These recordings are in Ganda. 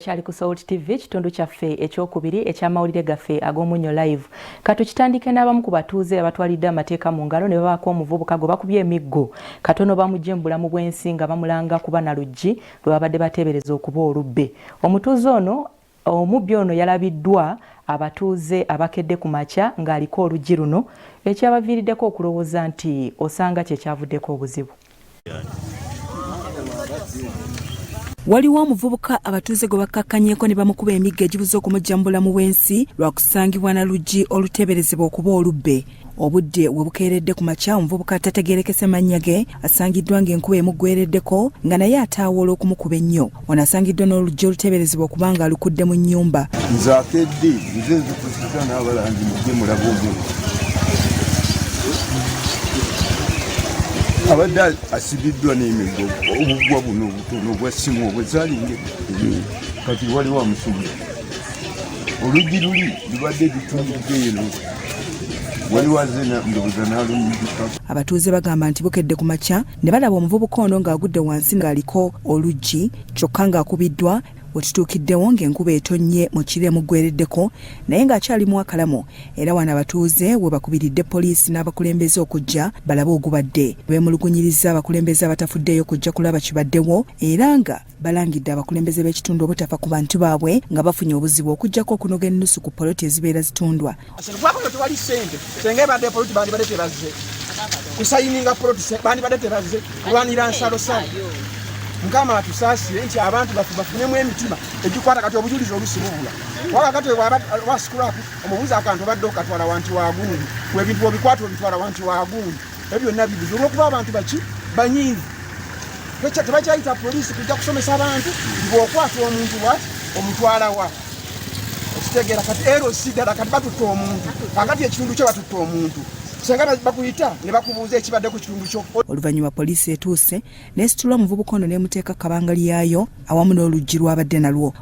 Kyali ku Salt TV, kitundu kyaffe ekyokubiri eky'amawulire gaffe ag'omunnyo live. Katukitandike n'abamu ku batuuze abatwalidde amateeka mu ngalo ne babaako omuvubuka gwe bakubye emiggo katono bamuggye mu bulamu bw'ensi nga bamulanga kuba na luggi lwe babadde bateebereza okuba olubbe. Omutuuze ono omubbi ono yalabiddwa abatuuze abakedde ku makya ng'aliko oluggi luno ekyabaviiriddeko okulowooza nti osanga kye kyavuddeko obuzibu. Waliwo omuvubuka abatuuze gwe bakkakkanyeeko ne bamukuba emiggo egibuze okumujja mu bulamu bw'ensi lwa kusangibwa na luggi oluteeberezebwa okuba olubbe. Obudde we bukeeredde ku makya, omuvubuka atategeerekese mannya ge asangiddwa ng'enkuba emuggweereddeko nga naye ataawa olw'okumukuba ennyo. Ono asangiddwa n'oluggi oluteeberezebwa okuba nga alukudde mu nnyumba. Nze akedde nze nzukusiza n'abalangi mujje mulabe omuntu abadde asibiddwa n'emiggo, obugwa buno obutono obwa ssimu obwo zalinga kati waliwo amusumba oluggi luli lubadde lutundidde eno waliwo aze ndowooza n'aluyigika. Abatuuze bagamba nti bukedde ku makya ne balaba omuvubuka ono ng'agudde wansi ng'aliko oluggi kyokka ng'akubiddwa. Wetutuukiddewo ng'enkuba etonnye mu kiro emuggwereddeko naye ng'akyalimu akalamu, era wano abatuuze we bakubiridde poliisi n'abakulembeze okujja balabe ogubadde. Beemulugunyirizza abakulembeze abatafuddeeyo kujja kulaba kibaddewo era nga balangidde abakulembeze b'ekitundu obutafa ku bantu baabwe nga bafunye obuzibu okuggyako okunoga ennusu ku poloti ezibeera zitundwa. Kubanga tewali ssente, senga ebadde poloti bandibadde tebazze kusayininga poloti, bandibadde tebazze kulwanira nsalosalo. Mukama atusaasire nti abantu baffe bafunemu emitima egikwata. Kati obujulizi olusi bubula waba kati wasikulaku omubuuza akantu obadde okatwala wanti wagundi, ebintu obikwata obitwala wanti wagundi, ebyo byonna bibuzi olwokuba abantu baki banyiivu, tebakyayita poliisi kujja kusomesa abantu bw'okwata omuntu bwati omutwalawa okitegeera. Kati ero si ddala kati batutta omuntu kakati ekitundu kyo batutta omuntu senga bakuyita ne bakubuuza ekibadde ku kitundu kyo. Oluvannyuma poliisi etuuse n'esitula omuvubuka ono n'emuteeka kabangali yaayo awamu n'oluggi lw'abadde nalwo.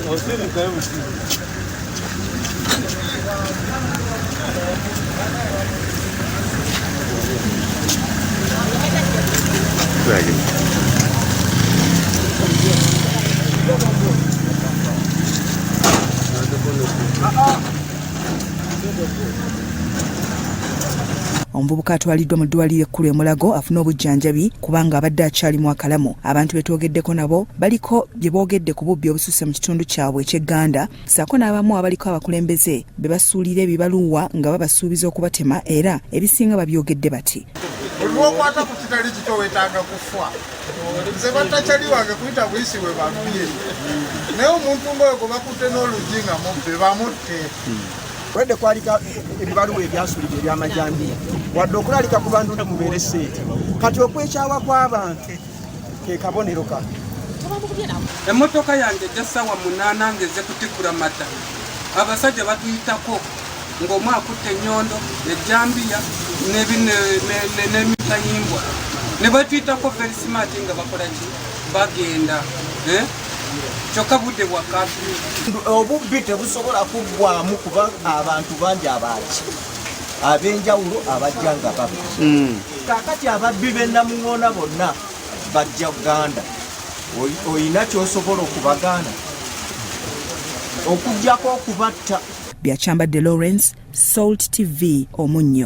Omuvubuka atwaliddwa mu ddwaliro ekkulu e Mulago afune obujjanjabi kubanga abadde akyalimu akalamu. Abantu be twogeddeko nabo baliko bye boogedde ku bubbi obususse mu kitundu kyabwe eky'e Gganda, ssaako n'abamu abaliko abakulembeze be basuulira ebibaluwa nga babasuubiza okubatema, era ebisinga babyogedde bati: Olwokwata ku kitali kikyo weetaaga kufa. Nze battakyali wange kuyita buyisi bwe babbye, naye omuntu ng'oyo gwe bakutte n'oluggi nga mubbe, bamutte. Wedde kwalika ebibaluwa ebyasulibwa ebyamajambiya wadde okulalika ku bantu nti mubeere seeti. Kati okwekyawa kw'abantu ke kabonero kano. Emmotoka yange ejja ssaawa 8 ng'ezze kutikkula mata. Abasajja batuyitako ng'omu akutte ennyondo, ejjambiya n'emitayimbwa ne batuyitako very smart nga bakola ki, bagenda, eh? Kyokka budde bwa curfew. Obubbi tebusobola kuggwamu kuba abantu bangi abaaki ab'enjawulo abajja nga babbi. Kaakati ababbi b'e Namuŋoona bonna bajja Uganda, oyina kyosobola okubagaana okugjako okubatta? Byakyambadde Lawrence, Salt TV, Omunnyo.